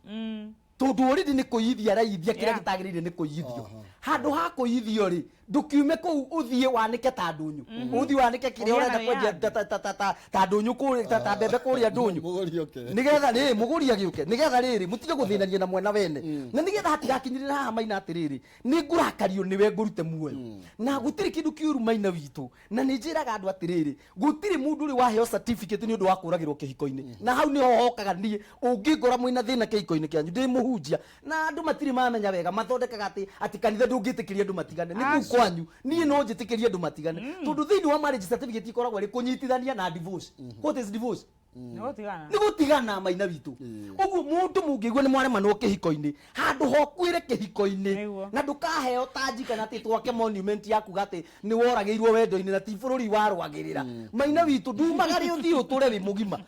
tondũ already nĩ kũiyithia araiyithia kĩrĩa gĩtagĩrĩire nĩ kũiyithio. Handũ ha kũiyithio rĩ, ndũkiume kũu ũthiĩ wanĩke ta ndũnyũ, ũthiĩ wanĩke kĩrĩa Ũgĩe na ũrenda kwendia wĩyathi. ta ndũnyũ kũrĩa, ta mbembe kũrĩa ndũnyũ. Mũgũri oke. Nigetha rĩ mũgũri agĩũke, nigetha rĩrĩ mũtige gũthĩnania na mwena wene, na nigetha hatigakinyĩrĩra haha, Maina, atĩrĩrĩ, nĩ ngũrakario nĩwe ngũrute muoyo. Na gũtirĩ kĩndũ kĩũru, Maina witũ, na nĩ njĩraga andũ atĩrĩrĩ, gũtirĩ mũndũ ũrĩ waheo certificate nĩ ũndũ wa kũragĩrwo kĩhiko-inĩ. Na hau nĩho hokaga niĩ, ũngĩngora mwĩna thĩna kĩhiko-inĩ kĩanyu, ndĩ mũhunjia na andũ matirĩ mamenya wega, mathondekaga atĩ kanitha ndũngĩtĩkĩria andũ matigane. Nĩ kũu kwanyu, niĩ no njĩtĩkĩrie andũ matigane, tondũ thĩinĩ wa marriage certificate ikoragwo ĩrĩ kũnyitithania na divorce. What is divorce? Nĩ gũtigana. Nĩ gũtigana, Maina witũ. Ũguo mũndũ mũngĩigua nĩ mwaremanwo kĩhiko-inĩ, handũ hokuĩre kĩhiko-inĩ. Na ndũkaheo tanji kana atĩ twake monument ya kuga atĩ nĩ woragĩirwo wendo-inĩ, na ti bũrũri warũagĩrĩra. Maina witũ, ndumagare ũthiĩ ũtũre wĩ mũgima,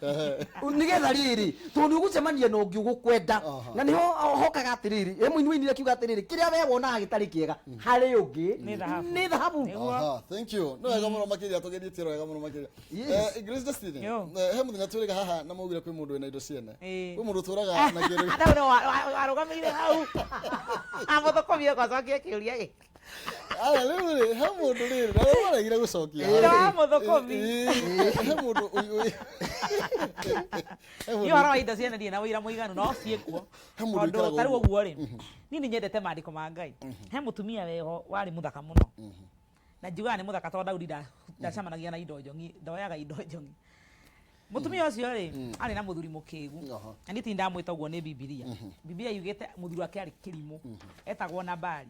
nĩgetha rĩrĩ, tondũ nĩ ũgũcemania na ũngĩ ũgũkwenda. Na nĩho hokaga atĩrĩrĩ, e mũini wainire akiuga atĩrĩrĩ, kĩrĩa we wonaga gĩtarĩ kĩega harĩ ũngĩ Nĩ thahabu. Nĩ thahabu. Aha, thank you. Nĩ wega mũno makĩria, tũgeithĩtie wega mũno makĩria. Grace Destiny, Yo. He mũthenya twĩrĩga haha na maugire kwĩ mũndũ wĩna indo ciene. Ĩĩ. Kwĩ mũndũ ũtũraga na kĩndũ. Hau nĩ warũgamĩire hau amũthũkũmie gwacokia kĩũria gĩkĩ. Aya, rĩu rĩ, he mũndũ rĩrĩ, na rĩu waregire gũcokia. Nĩ wa mũthũkũmi. Ĩĩ, he mũndũ he Niĩ mũndũ ũhoro wa indo ciene ndirĩ na ũira mũiganu, no ciĩkuo. He mũndũ Tondũ ũikaraga tarĩu ũguo. ũguo rĩ, niĩ nĩ nyendete maandĩko ma Ngai. He mũtumia weho warĩ mũthaka mũno, na njugaga nĩ mũthaka tondũ Daudi ndacemanagia na indo njong'i, ndoyaga indo njong'i. Mũtumia ũcio rĩ, arĩ na mũthuri mũkĩgu. Na niĩ ti ndamwĩta ũguo, nĩ Bibilia. Bibilia yugĩte mũthuri wake arĩ kĩrimũ, etagwo Nabali.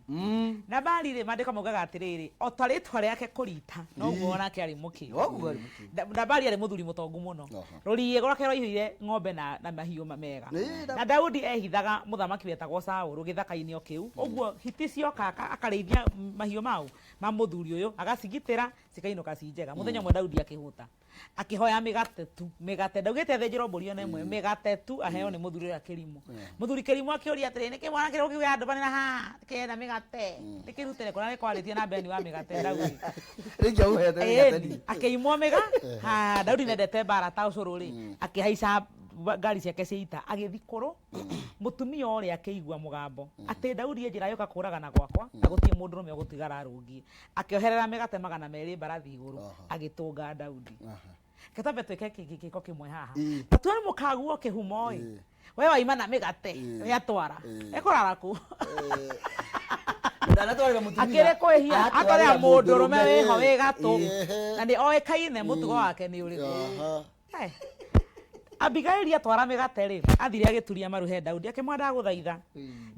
Nabali rĩ, maandĩko maugaga atĩrĩrĩ, o ta rĩtwa rĩake kũrita, noguo onake arĩ mũkĩgu. Noguo arĩ mũkĩgu. Nabali arĩ mũthuri mũtongu mũno. Rũriĩ rwake rwaihũire ng'ombe na mahiũ mega. Na Daudi ehithaga mũthamaki wetagwo Saũlũ gĩthaka-inĩ o kĩu. Ũguo hiti cioka akarĩithia mahiũ mau ma mũthuri ũyũ, agacigitĩra cikainũka ci njega. Mũthenya ũmwe Daudi akĩhũta, akĩhoya mĩgate tu, mĩgate, ndaugĩte athĩnjĩrwo mbũri ona ĩmwe, mĩgate tu aheo nĩ mũthuri ũrĩa kĩrimũ. Mũthuri kĩrimũ akĩũria atĩrĩ, nĩkĩ mwana kĩrĩa ũkiuga ndũmanĩra haha kĩrenda mĩgate, nĩkĩrutĩre kũrĩa nĩkwarĩtie na Beni wa mĩgate Daudi. Rĩngĩ aũhete mĩgate. Ĩni, akĩimwo mĩga ha Daudi nendete mbara ta ũcũrũ rĩ, akĩhaica ngari ciake cia ita agĩthi kũrũ mũtumia ũrĩa. Akĩigua mũgambo atĩ Daudi e njĩra yũka kũragana gwakwa na gũtirĩ mũndũrũme ũgũtigara arũngiĩ. Akĩoherera mĩgate 200 mbarathi igũrũ, agĩtũnga Daudi. Reke twambe twĩke gĩko kĩmwe haha. Ta tuone mũkaguo kĩhumo ĩ, we waima na mĩgate yatwara ĩkũrara kũ? Ndanatwarĩra mũtumia. Akĩrĩ kwĩhia Atwarĩra atwarĩra mũndũrũme wĩho wĩ gatũ Ehe. na nĩ oĩkaine mũtugo wake nĩ ũrĩkũ. Abigaili atwara mĩgate rĩ, athire agĩturia maru he Daudi, akĩmwĩra, ndagũthaitha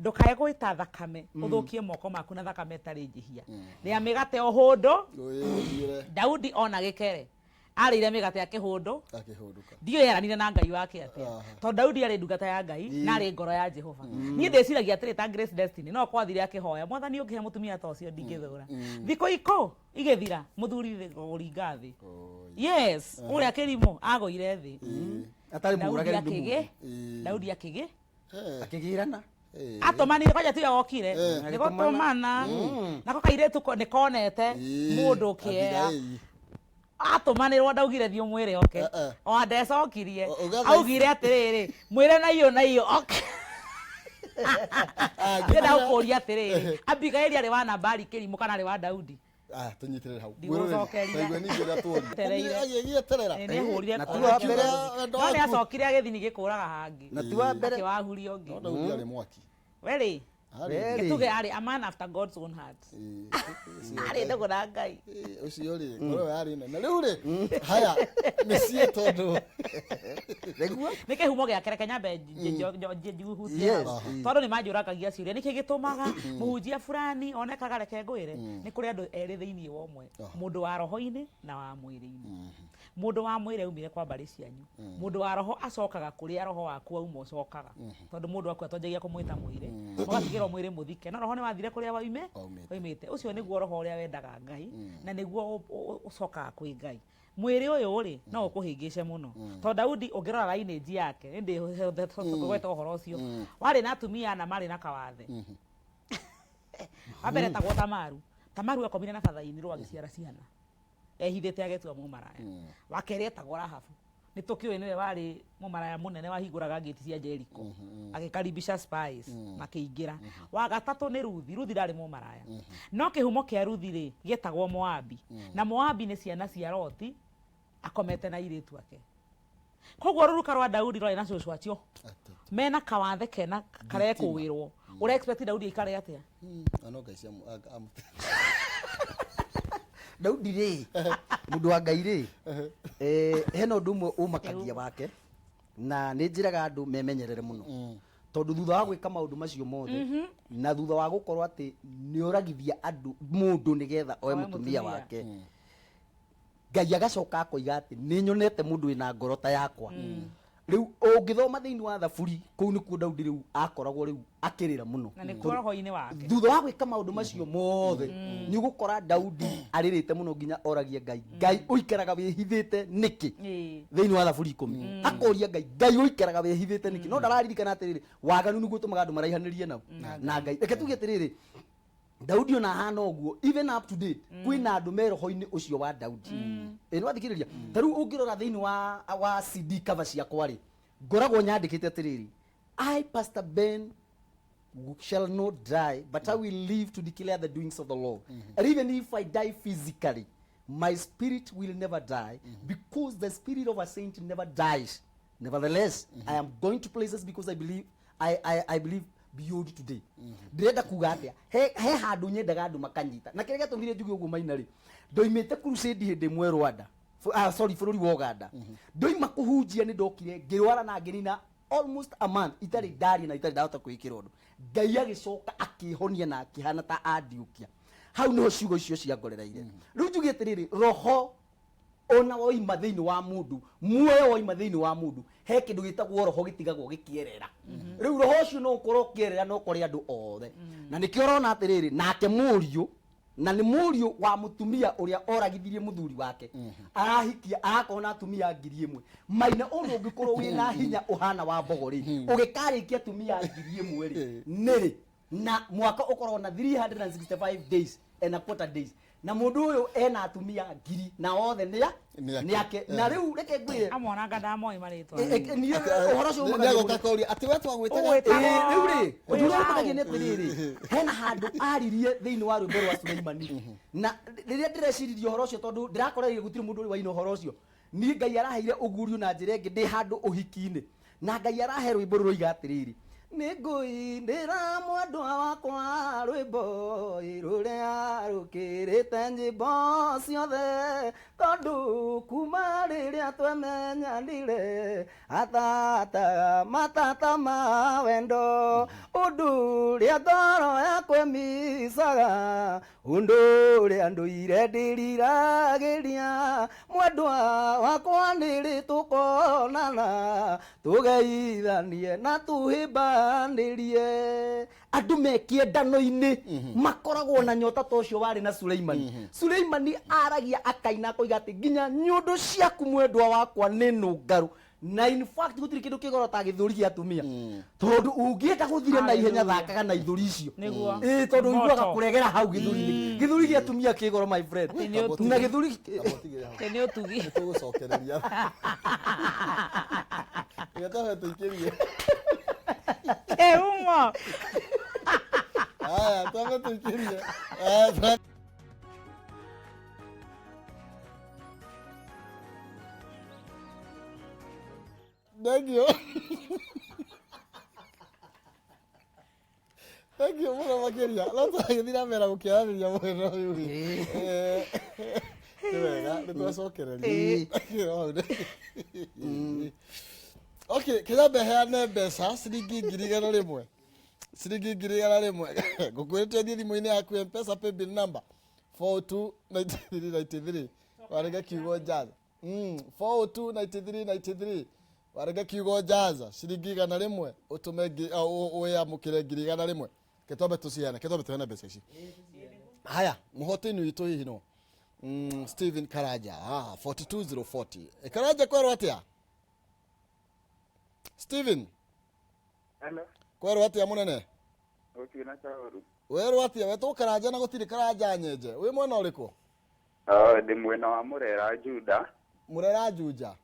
ndũkae gwĩta thakame, ũthũkie moko maku na thakame ĩtarĩ njĩhia, rĩa mĩgate ũhũndũ. Wĩthiĩre. Daudi ona gĩkere arĩire mĩgate akĩhũndũ. Akĩhũndũka. Ndiũĩ eranire na Ngai wake atĩa, tondũ Daudi arĩ ndungata ya Ngai na arĩ ngoro ya Jehova. Niĩ ndĩciragia atĩrĩ, ta Grace Destiny no kwathire akĩhoya, Mwathani, ũngĩhe mũtumia ta ũcio ndingĩthũra. Thikũ ikũ igĩthira, mũthuri kũringa thĩ. Yes, ũrĩa kĩrimũ agũire thĩ. Atarĩ Daudi mũũrage rĩu nĩ akĩgĩ mũndũ. Daudi akĩgĩ Akĩgĩrana. Atũmanire kwanja tiwe wokire, nĩ Agĩtũmana. gũtũmana nako kairĩtu nĩ konete mũndũ ũkĩea. Abigaili. Atũmanĩrwo ndaugire thiĩ ũmwĩre oke. Eh, eh. O ndecokirie. Ũgatha Augire atĩrĩrĩ, mwĩre na iyo na iyo oke. Ndĩrenda gũkũria atĩrĩrĩ, Abigaili arĩ wa Nabali kĩrimũ kana arĩ wa Daudi? Ah, tũnyitĩrĩre hau. Ndigũcokeria. Taigua ningĩ ũrĩa tuoria. Etereire. Agĩgĩeterera. Nĩ ahũrire Na kona ti wa akiuga- mbere- Wendo no nĩ waku. acokire agĩthiĩ ningĩ kũraga hangĩ. Na ti wa mbere. Akĩwahuria ũngĩ. No Daudi arĩ mwaki. Werĩ. Arĩ- Werĩ. Gĩtuge arĩ a man after God's own heart. Ũcio- Arĩ ndũgũ na Ngai. Ũcio rĩ, ngoro ĩyo yarĩ nene. Rĩu rĩ, haya, mĩciĩ tondũ Nĩguo. Nĩ kĩhumo gĩake, reke nyambe njuhutie hau. Tondũ nĩ manjũragagia ciũria, nĩkĩ gĩtũmaga mũhunjia fulani onekaga? Reke ngwĩre, nĩ kũrĩ andũ erĩ thĩinĩ wa ũmwe, mũndũ wa roho-inĩ na wa mwĩrĩ-inĩ. Mũndũ wa mwĩrĩ aumire kwa mbarĩ cianyu, mũndũ wa roho acokaga kũrĩa roho waku auma ũcokaga, tondũ mũndũ akua twanjagia kũmwĩta mwĩrĩ, ũgatigĩrwo mwĩrĩ mũthike, no roho nĩ wathire kũrĩa waime. Waumĩte. Waumĩte. Ũcio nĩguo roho ũrĩa wendaga Ngai na nĩguo ũcokaga kwĩ Ngai. Mwĩrĩ ũyũ rĩ, no ũkũhĩngĩce mũno, tondũ Daudi ũngĩrora lineage yake, nĩ ndĩgweta ũhoro ũcio, warĩ na atumia ana marĩ na kawathe. Wa mbere etagwo Tamaru. Tamaru akomire na bathainirwo, agĩciara ciana ehithĩte, agetua mũmaraya. Wa kerĩ etagwo Rahabu, nĩ tũkĩũĩ nĩwe warĩ mũmaraya mũnene wahingũraga ngĩti cia Jericho, agĩkaribisha spies makĩingĩra. Wa gatatũ nĩ Ruthi. Ruthi ndarĩ mũmaraya, no kĩhumo kĩa Ruthi rĩ, gĩetagwo Moabi, na Moabi nĩ ciana cia Loti akomete na airĩtu ake. Koguo rũruka rwa Daudi rwarĩ na cũcũ acio mena kawathe kena karekũĩrwo. Ũra expect Daudi aikare atĩa? Ano Ngai cia Daudi rĩ, mũndũ wa Ngai rĩ, hena ũndũ ũmwe ũmakagia wake, na nĩ njĩraga andũ memenyerere mũno, tondũ thutha wa gwĩka maũndũ macio mothe na thutha wa gũkorwo atĩ nĩ oragithia andũ mũndũ nĩgetha oe Oe mũtumia mũtumia. wake, Ngai agacoka akoiga atĩ nĩ nyonete mũndũ wĩna ngoro ta yakwa. Rĩu ũngĩthoma thĩinĩ wa Thaburi, kũu nĩkuo Daudi rĩu akoragwo rĩu akĩrĩra mũno. Na nĩkuo roho-inĩ wake. Thutha wa gwĩka maũndũ macio mothe, nĩ ũgũkora Daudi arĩrĩte mũno nginya oragie Ngai, "Ngai, ũikaraga wĩhithĩte nĩkĩ?" Thĩinĩ wa Thaburi 10 akoria Ngai, "Ngai, ũikaraga wĩhithĩte nĩkĩ?" No ndararirikana atĩrĩrĩ, waganu nĩguo ũtũmaga andũ maraihanĩrie nao na Ngai. Reke tuge atĩrĩrĩ, Daudi ona ahana ũguo, even up to date kwĩna andũ me roho-inĩ ũcio wa Daudi. Ĩ nĩ wathikĩrĩria, ta rĩu ũngĩrora thĩinĩ wa CD cover ciakwa rĩ, ngoragwo nyandĩkĩte atĩrĩrĩ, "I, Pastor Ben, shall not die, but I will live to declare the doings of the Lord. And even if I die physically, my spirit will never die, because the spirit of a saint never dies. Nevertheless, I am going to places because I believe beyond today." Ndĩrenda kuga atĩa? He handũ nyendaga andũ makanyita, na kĩrĩa gĩatũmire njuge ũguo, Maina rĩ, ndoimĩte crusade hĩndĩ ĩmwe Rwanda. Sorry, bũrũri wa Uganda. Ndoima kũhunjia nĩ ndokire ngĩrwara na ngĩnina almost a month itarĩ ndaria na itarĩ ndahota kwĩkĩra ũndũ. Ngai agĩcoka akĩhonia na akĩhana ta andiũkia. Hau nĩho ciugo icio ciangorereire. Rĩu njuge atĩrĩrĩ, roho ona woima thĩinĩ wa mũndũ, muoyo woima thĩinĩ wa mũndũ, he kĩndũ gĩtagwo roho gĩtigagwo gĩkĩerera. Rĩu roho ũcio no ũkorwo ũkĩerera na ũkore andũ othe. Na nĩkĩo ũrona atĩrĩrĩ, nake mũriũ, na nĩ mũriũ wa mũtumia ũrĩa oragithirie mũthuri wake, arahikia arakorwo na atumia 1000. Maina ũndũ ũngĩkorwo wĩna hinya ũhana wa mbogo rĩ, ũgĩkarĩkia atumia 1000 rĩ, nĩrĩ na mwaka ũkorwo na 365 days and a quarter days, na mũndũ ũyũ ena atumia ngiri na othe nĩ Nĩ ake. nĩ ake. Na rĩu reke ngwĩre, Amwe onanga ndamoĩ marĩtwa. Niĩ ũhoro ũcio Nĩ agoka koria atĩ we twagwĩtaga. Ũgwĩtagwo. Rĩu rĩ, ũndũ ũrĩa Wĩ ũmakagia nĩ waũ. atĩrĩrĩ, hena handũ aririe thĩinĩ wa rwĩmbo rwa Suleimani, na rĩrĩa ndĩreciririe ũhoro ũcio, tondũ ndĩrakoreire gũtirĩ mũndũ ũrĩ waina ũhoro ũcio, niĩ Ngai araheire ũgurio na njĩra ĩngĩ ndĩ handũ ũhiki-inĩ, na Ngai arahe rwĩmbo rũroiga atĩrĩrĩ, nĩ ngũinĩra mwendwa wakwa rwĩmbo rũrĩa rũkĩrĩte nyĩmbo ciothe, tondũ kuma rĩrĩa twemenyanire atataga matata ma wendo, ũndũ ũrĩa ngoro yakwa ĩmicaga, ũndũ ũrĩa ndũire ndĩriragĩria, mwendwa wakwa, nĩrĩ tũkonana tũgeithanie na tũhĩmbanĩrie. Andũ me kĩendano-inĩ makoragwo na nyota ta ũcio warĩ na Suleimani. Suleimani aragia akaina akoiga atĩ nginya nyũndũ ciaku, mwendwa wakwa, nĩ nũngarũ. Na in fact gũtirĩ kĩndũ kĩgoro ta gĩthũri gĩa atumia, tondũ ũngĩenda gũthire na ihenya, Hallelujah. thakaga na ithũri icio. Nĩguo. Ĩĩ, tondũ ũiguaga Moto. kũregera hau gĩthũri-inĩ. Gĩthũri gĩa atumia kĩgoro, my friend. Atĩ nĩ ũtugi. Na gĩthũri Atĩ nĩ ũtugi. Tũgũcokereria gĩtabe tũikĩrie. Kĩhumo. Haya, twambe tũikĩrie. Haya, Thank you. Thank you mũno makĩria. No tũragĩthiĩ na mbere gũkĩaranĩria mwena ũyũ rĩ. Nĩ wega, nĩ twacokereria. Okay, kĩnyambe heane mbeca ciringi 100,000. Ciringi 100,000. Ngũkwĩrĩte thiĩ thimũ-inĩ yaku M-Pesa paybill number 429393. Warega kiugo jaza. 429393. Warega kiugo jaza ciringi 100 ũtũme wĩamũkĩre 100,000. Ke twambe tũciheane, ke twambe tũheane mbeca ici. Haya, mũhotani witũ hihi no Stephen Karanja, 42040. E, Karanja, kwerwo atĩa? Stephen. Hello. Kwerwo atĩa, mũnene? Gũtirĩ na kaũru. Werwo atĩa? Wetwo Karanja na gũtirĩ Karanja nyenje. Wĩ mwena ũrĩkũ? Oh, ndĩ mwena wa Mũrera Juda. Mũrera Juja?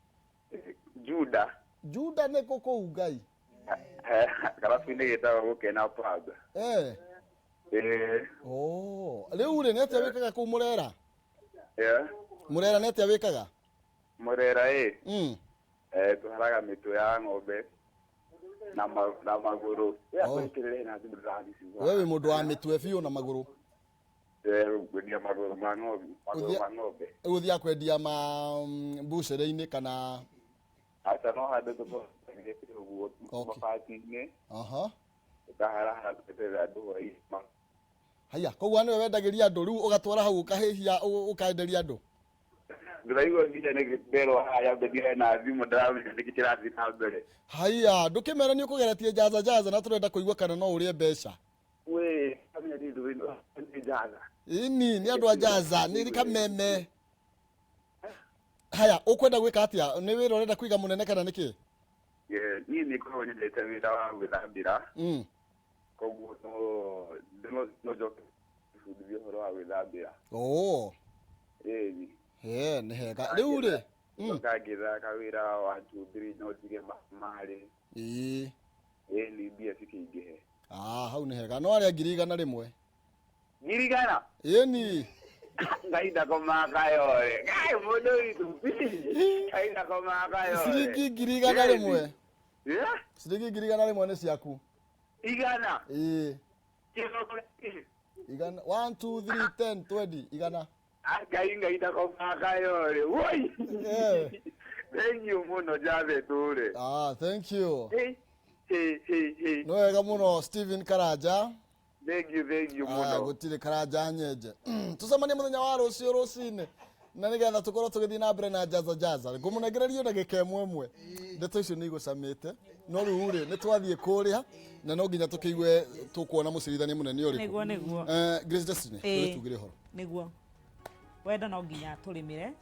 Juda. Juda nĩ kũ kũu, Ngai? Karabu-inĩ gĩtagwo Gũkena Pub. Oh, rĩu rĩ, nĩ atĩa wĩkaga kũu Mũrera? Yeah. Mũrera nĩ atĩa wĩkaga? Mũrera ĩ. Tũharaga mĩtwe ya ng'ombe na magũrũ. Oh. Twĩkĩrĩre na thimũ ndĩrathiĩ ciugo. We wĩ mũndũ wa mĩtwe biũ na magũrũ? Kwendia magũrũ ma ng'ombe, magũrũ ma ng'ombe. Ũgũthiaga kwendia ma mbucĩrĩ-inĩ kana? Aca, no handũ tũkoragwo ũguo mabati-inĩ. Tũkaharahara tũketerera andũ hwaĩ-inĩ. Haya, koguo nĩwe wendagĩria andũ rĩu, ũgatwara hau ũkahĩhia, ũkenderia andũ? Ndĩraigua nginya nĩ nderwo haha mbere na thimũ, ndĩramenya nĩkĩ kĩrathiĩ na mbere. Haya, ndũkĩmera nĩ ũkũgeretie jaza jaza, na tũrenda kũigua kana no ũrĩe mbeca. We, kamenya nĩ nĩ njaza. Ini nĩ andũ a jaza nĩ kameme. Haya, ũkwenda gwĩka atĩa? Nĩ wĩra ũrenda kũiga mũnene kana nĩkĩ? Niĩ nĩ ngoragwo nyendete wĩra wa gwĩthambĩra. Koguo no njoke bundithie ũhoro wa gwĩthambĩra. Oh. Ĩni. He, nĩ hega. Rĩu rĩ, Njoka ngĩthaka wĩra wa 2 3, no njige marĩ. Ĩni, mbia cikĩingĩhe. Ah, hau nĩ hega. No arĩa 100,000. 100,000? Ĩni. Ngai ndakomaga yore. Ngai mũndũ witũ. Ngai ndakomaga yore. Ciringi 100,000. Yeah? Ciringi 100,000 nĩ ciaku. Igana. Ĩĩ. Kĩroko gĩkĩ. Igana, 1, 2, 3, 10, 20, igana. Ngai Ngai ndakomakayo rĩ. Woi. Thank you mũno Javeth rĩ. Ah, thank you. Hey, hey, hey, hey. Nĩ wega mũno Stephen Karanja. Thank you, thank you Ah, mũno. Gũtirĩ Karanja nyenje. Tũcemanie mũthenya wa rũciũ rũcinĩ na nĩgetha tũkorwo tũgĩthiĩ na mbere na jaza jaza. Ngũmũnengererio ndagĩka ĩmwe ĩmwe. Ndeto icio nĩ igũcamĩte, no rĩu rĩ, nĩ twathiĩ kũrĩa na no nginya tũkĩigue tũkuona mũcirithania mũnene ũrĩkũ. Nĩguo, nĩguo. Grace Destiny, tugire ũhoro. Nĩguo wendo no nginya tũrĩmĩre,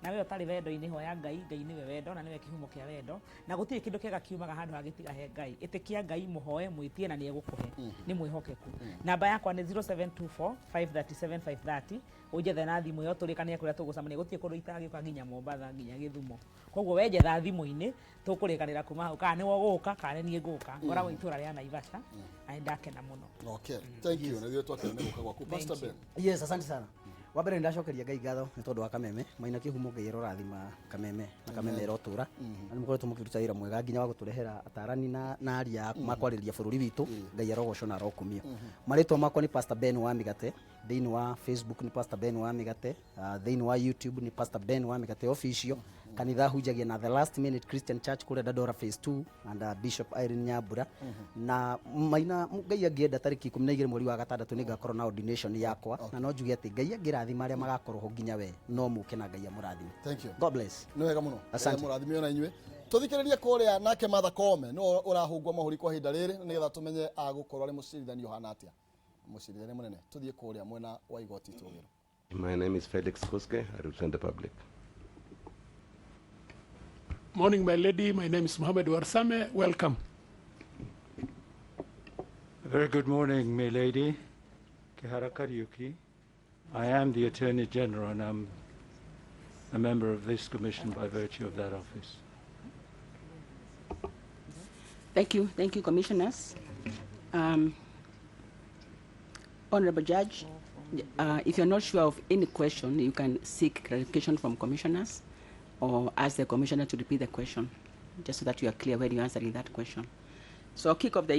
na we ũtarĩ wendo-inĩ, hoya Ngai. Ngai nĩwe wendo na nĩwe kĩhumo kĩa wendo, na gũtirĩ kĩndũ kĩega kiumaga handũ hagĩtiga he Ngai. Ĩtĩkia Ngai, mũhoe, mwĩtie na nĩ egũkũhe, nĩ mwĩhokeku. Namba yakwa nĩ 0724 537 530. Ũnjethe na thimũ ĩyo, tũrĩkanie kũrĩa tũgũcemania. Gũtirĩ kũndũ itagĩũka, nginya Mombatha, nginya Gĩthumo. Koguo wenjetha thimũ-inĩ, tũkũrĩkanĩra kuma hau, kana nĩwe ũgũka kana nĩ niĩ ngũka. Ngoragwo itũra rĩa Naivasha na nĩ ndakena mũno. Okay, thank you. Na ithuĩ twakena nĩ gũka gwaku, Pastor Ben. Yes, asante sana. Wa mbere, ndacokeria Ngai ngatho nĩ tondũ wa Kameme. Maina Kĩhumo, Ngai arorathima Kameme na Kameme ĩrotũra, na nĩ mũkoretwo mũkĩruta wĩra mwega nginya wa gũtũrehera atarani na aria makwarĩrĩria bũrũri witũ. Ngai arogocwo na arokumio. Marĩtwa makwa nĩ Pastor Ben wa Mĩgate. Thĩinĩ wa Facebook nĩ Pastor Ben wa Mĩgate, thĩinĩ wa YouTube nĩ Pastor Ben wa Mĩgate Official. Kanitha hunjagia na The Last Minute Christian Church kũrĩa Dandora Phase 2 and Bishop Irene Nyambura. Na Maina, Ngai angĩenda, tarĩki 12 mweri wa gatandatũ nĩ ngakorwo na ordination yakwa, na no njuge atĩ Ngai angĩrathima, arĩa magakorwo ho nginya we no mũke, na Ngai amũrathime. Thank you. God bless. Nĩ wega mũno. Asante. Mũrathime ona inyuĩ. Tũthikĩrĩrie kũrĩa nake Martha Koome nĩwe ũrahũngwo mahũri kwa ihinda rĩrĩ, nĩgetha tũmenye agũkorwo arĩ mũcirithania ũhana atĩa, mũcirithania mũnene. Tũthiĩ kũrĩa mwena wa igoti tũgĩrũ. My name is Felix Koskei. I represent the public. Morning, my lady. My name is Mohammed Warsame. Welcome. A very good morning, my lady. Kihara Kariuki. I am the Attorney General and I'm a member of this commission by virtue of that office. Thank you, commissioners. Honorable Judge, if you're not sure of any question, you can seek clarification from commissioners or ask the commissioner to repeat the question, just so that you are clear when you're answering that question. So I'll kick off the